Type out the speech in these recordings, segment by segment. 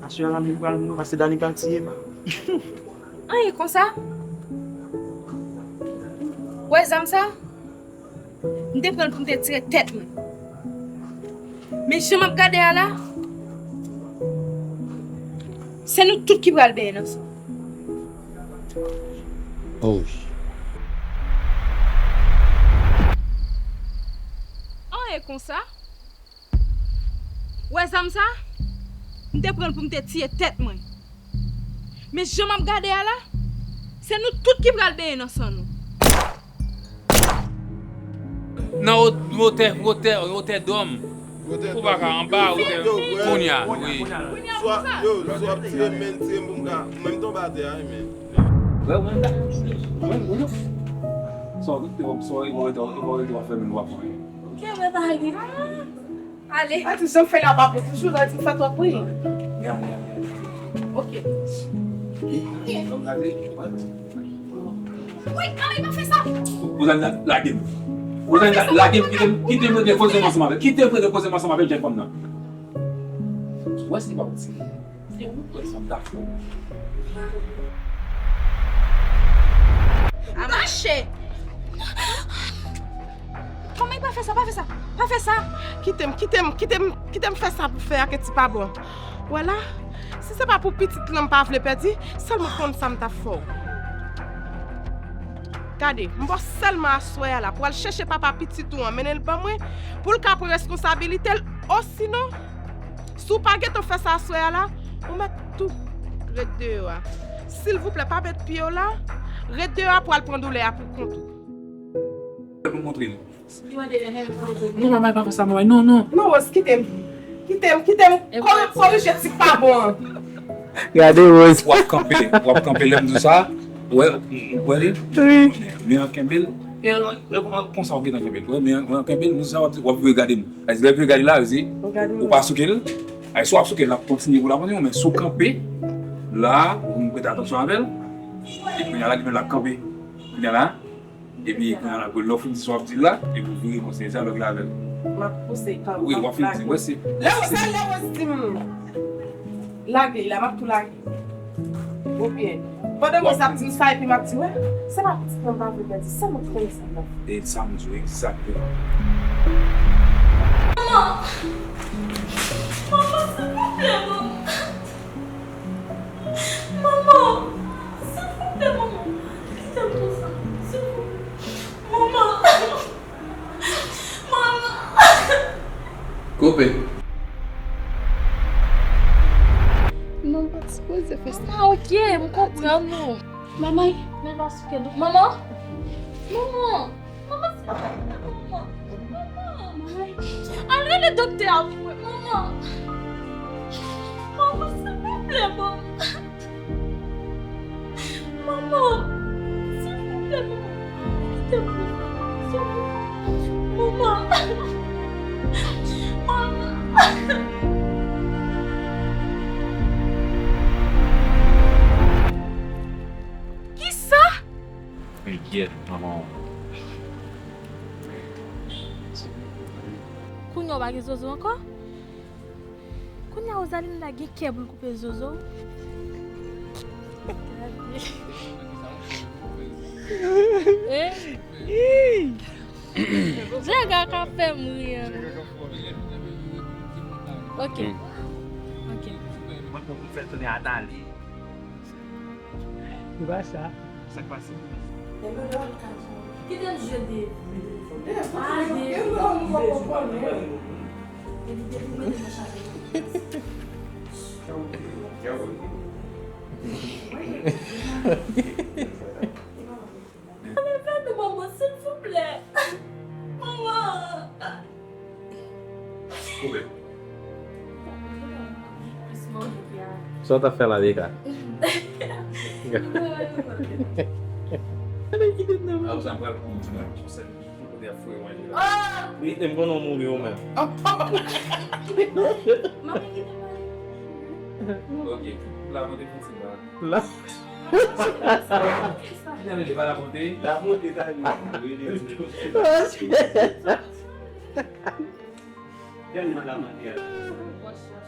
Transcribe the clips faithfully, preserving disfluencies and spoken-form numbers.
Sè Dani pral mouri paske Dani pral tiye m. Anyen konsa? Ou wè zam sa? M te pran l pou m te tire tèt mwen. Men jan m ap gade a la, se nou tout ki pral benyen nan san. Oh. Anyen konsa? Ou wè zam sa? M te pran l pou m te tiye tèt mwen. Men jan m ap gade a la, se nou tout ki pral benyen nan san nou. Nan wot-, wotè, wotè, wotè dòm. Ou pa ka anba, wotè, kounye a, wi. Swa, yo, swa ap tire m, men tire m pou m ka, mwen m tonbe atè a, wi, men. Wè, wè, wè, wè. Swa, wè, wè, wè, wè, wè, wè, fèmen, w ap pran. Ke mwen pa gen. Ale. Atis, jan m fè la pa bon toujou, lè di m fè twòp ri. Gade, gade, gade. Ok. Wi, ale, pa fè sa. Ou la, la, lage m. Ou la, la, lage m, kite m, kite m regle koze m ansanm avè l. Kite m regle koze m ansanm avè l, jèn fanm nan. Ou wè si pa posib. Se ou k wè sa m ta fè w. Mache! Manman, pa fè sa, pa fè sa, pa fè sa! Kite m, kite m, kite m, kite m fè sa pou fè a, Keti pa bon. Wè la, si se pa pou pitit lan m pa vle pèdi, sèlman konn sa m t ap fè w. Gade, m ba w sèlman aswè a la pou al chèche papa pitit ou an, mennen l ban mwen, pou l ka pran responsabilite l, osinon, si w pa gentan fè sa aswè a la, ou mèt tou ret deyò a. Silvouplè, pa met pye w la, ret deyò a pou al pran doulè a pou kont ou. Pou montre l. Non, manman, pa fè sa, manman. Non, non. Non, Rose, kite m. Kite m, kite m. Kore-, korije ti pa bon an. Gade, Rose. W ap kanpe, w ap kanpe lè m di w sa. Ou wè, ou wè li? Wi. Men an kenbe l. E, e, konsa w gentan kenbe l. Ou wè, men an kenbe l, m di w sa, w ap, w ap vire gade m. Lè w vire gade la, yo di, ou pa souke l. Ay, si w ap souke l, l ap kontinye pou l avanse, men si w kanpe, la, ou prete atansyon avè l. E kounye a la, li menm l ap kanpe. Kounye a la, epi kounye a la, lè w fin di sa w ap di l la, epi w vire kontinye sa, lòt la avè l. M ap pouse kanpe. Wi, w ap fin di, wè, se. Lè w sa, lè w di m. Lage l la, m ap tou lage. Oubyen, pandan mwen ap di m sa epi m ap di, wè, se pa pitit mwen m pa vle pèdi, se mwen k konnen sa m ap fè. E sa m di w egzakteman. Manman! Manman, silvouplè, manman! Manman! Silvouplè, manman! Kite m konsa, silvouplè! Manman! Manman! Koupe. Non, m pa t sipoze fè sa. Ah, ok, m konprann ou. Manman, men pa souke non. Manman! Manman! Manman, silvouplè, manman! Manman! Al rele doktè a pou mwen, manman! Manman, silvouplè, manman! Manman! Silvouplè, manman! Kite m pou mwen, silvouplè! Manman! Manman! Kisa? Enkyèt, manman. Kounye a w pa gen zozo ankò? Kounye a Rosalinda gen kè pou l koupe zozo. Eh? Jaga ka fè m ri an. Ok. Ok. Mwen pran pou m fè tounen a Dali. Se pa sa. Sa k pase? Kite m jwe de. Ah, de. Epi depi w mete nan chaje. Leve nou, manman, silvouplè. Manman. Koupe. Sa w t ap fè la, Leka? Ap sa pral pou ti nan sèl pou kote ap foure manje la. Wi, e m konnen w mouri ou menm. Ok, la monte pou ti ba. La.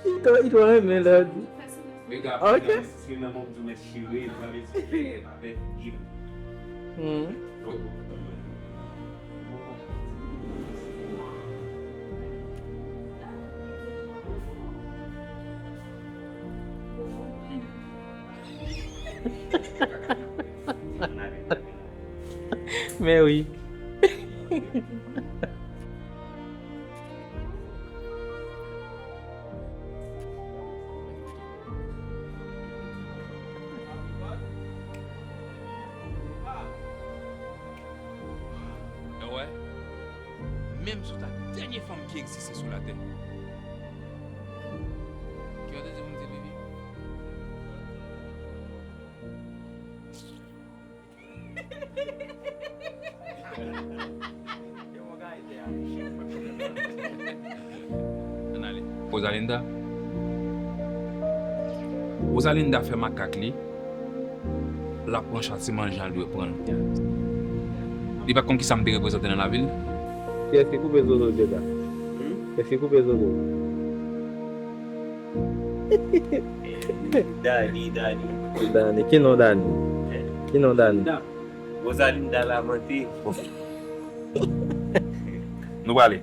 Li twò, li twò renmen lè w di. Ok. Hmm. Men wi. Wè, menm si w ta dènye fanm ki egziste sou latè, ki yo te di pou m te vivi? Ann ale. Rosalinda. Rosalinda fè makak li. L ap pran chatiman jan l dwe pran l. Li pa t konn kisa m te reprezante nan lavi l. Kiyès ki koupe zozo Djeda? Hmm? Kiyès ki koupe zozo? Dani, Dani. Dani. Ki non Dani? Ki non Dani? Rosalinda Lamante. Nou prale.